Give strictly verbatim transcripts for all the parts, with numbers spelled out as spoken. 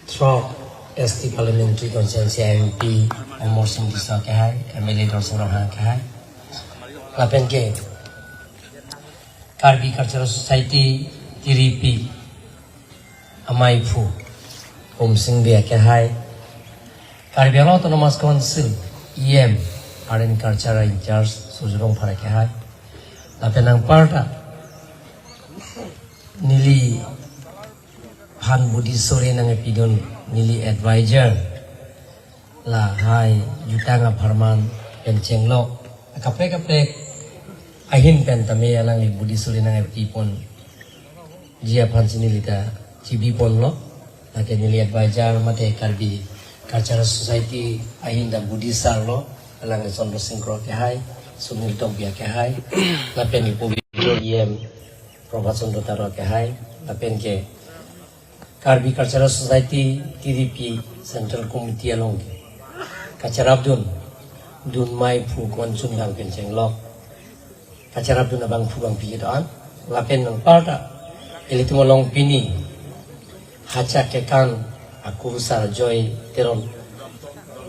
Throk S T Parliamentary Constituency M P Amarsing Tisso akehai, M L A Dorsing Ronghang akehai, lapen ke Karbi Cultural Society Tiripi amaiphu Pumsing Bey akehai, Karbi Anglong Autonomous Council E M Art and Culture in charge Surjya Rongphar akehai, lapen anparta neli aphan Buddhist sore nangkepidun neli advisor lahai jutang apharman pen chenglok akaprek kaprek ahin pen tame alangli Buddhist sore nangkepiponji aphansi neli ta chibiponlo. Lake neli advisor mate Karbi Cultural Society ahin ta Buddhist arlo, alangli Chandra Sing Kro akehai, Sunil Tokbi akehai, lapen ipo E M Prabhat Chandra Taro akehai, lapen ke Karbi Cultural Society Tiripi Central Committee along ke kacherapdun, dunmai phu konchun gang pen chenglok kacherapdun abangphu bangphi kedo-an, lapen anparta ilitum along pini Hacha Kekan akurusar Joy Teron,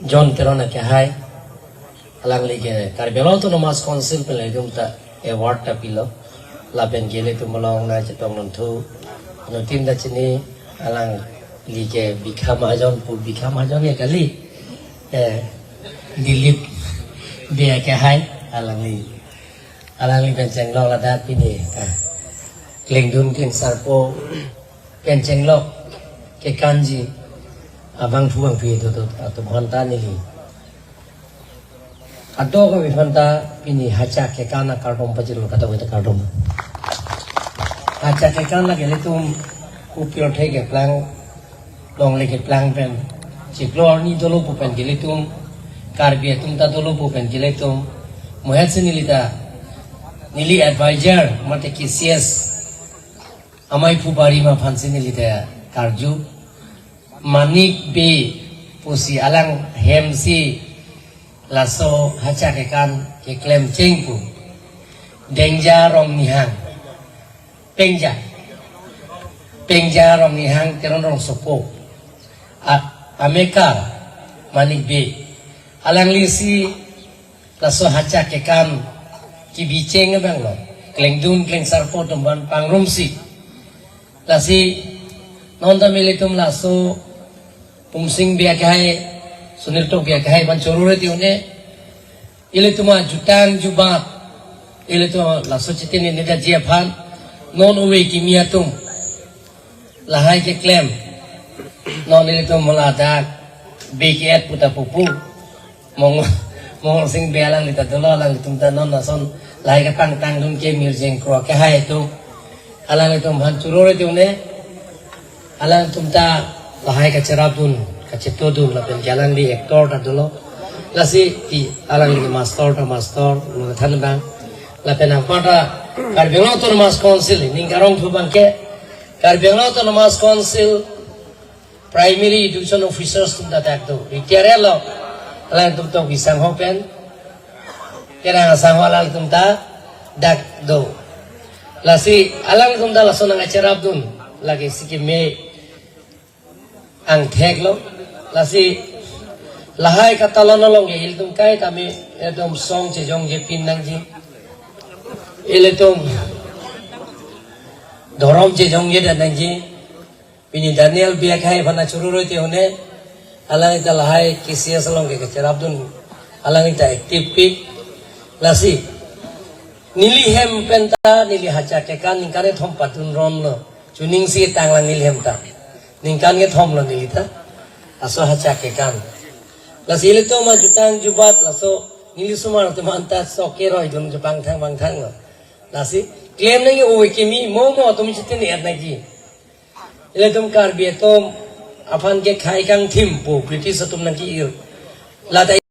John Teron akehai, alangli ke Karbi Anglong Autonomous Council pen ilitum ta award ta pilo. Lapen ke ilitum along nangchetong nonthu, anuttin ta chini, alangli ke Bikha Mahajon pu, Bikha Mahajon ya kali. Eh, Dilip Bey akehai, alangli. Alangli pen chenglok ladak pini, ah, klengdun klengsarpo pen chenglok kekanji abangphu bangphi atum, atum aphanta neli kadokave aphanta pini Hacha Kekan akardom pajirlo, kadokave ta kardom. Hacha Kekan lake ilitum kopi orthe keplang, longle keplang pen, chiklo arni dolo pu pen ke ilitum, Karbi atum ta dolo pu pen ke ilitum, muhet si neli ta, neli advisor mate K C S amaiphu barim aphansi neli ta karju, Manik Bey pusi alang hem si laso Hacha Kekan keklem cheng pu Dengja Rongnihang, Pengja, Pengja Rongnihang Teron Rongsopo, a, amekar Manik Bey, alangli si laso Hacha Kekan kebi cheng abanglo, klengdun klengsarpo atum aphan pangrumsi. Lasi non ta ilitum laso Pumsing Bey akehai, Sunil Tokbi akehai aphan chorore ti-un-e, ilitum ajutang jubat, ilitum laso chitini nida ji aphan, non ove kimi atum lahai keklem, non ilitum mula dak B K F puta pupu, Mong-, Mongol Sing Bey alangli ta dolo, alanglitum ta non lason lahai kepangtangdun ke Mirjeng Kro akehai atum, alanglitum aphan chorore ti-un-e, alangtum ta lahai kacherapdun, kachetodun, lapen ke alangli actor ta dolo. Lasi ti alangli master ta master, lo than abang. Lapen anparta Karbi Anglong Autonomous Council, ning karong thu abang ke, Karbi Anglong Autonomous Council Primary Education Officers atum ta dak do. Retire lo, alangtum to bisang ho pen, kerang asang ho alangtum ta dak do. Lasi alangtum ta lason nangkacherapdun, lake si keme angthek lo. Lasi lahai katalon along ke ilitum kaita me, ilitum song chejongje pin nangji, ilitum dhorom chejongje dan nangji. Pini Daniel Bey akehai aphan chorore ti-un-e, alangli ta lahai K C S along ke kacherapdun, alangli ta active pik. Lasi neli hem pen ta, neli Hacha Kekan ningkan kethom padun ronlo. Chuning si tanglang neli hem ta. Ningkan kethom lo neli ta, laso Hacha Kekan. Lasi ilitum ajutang jubat laso neli osomar atum aphan ta sok keroidun chepangthang pangthang lo. Lasi klem nangji ove kimi, mo mo atum chitini et nangji. Ilitum Karbi atum aphan ke khei kangthim pu British atum nangke-ir. Lata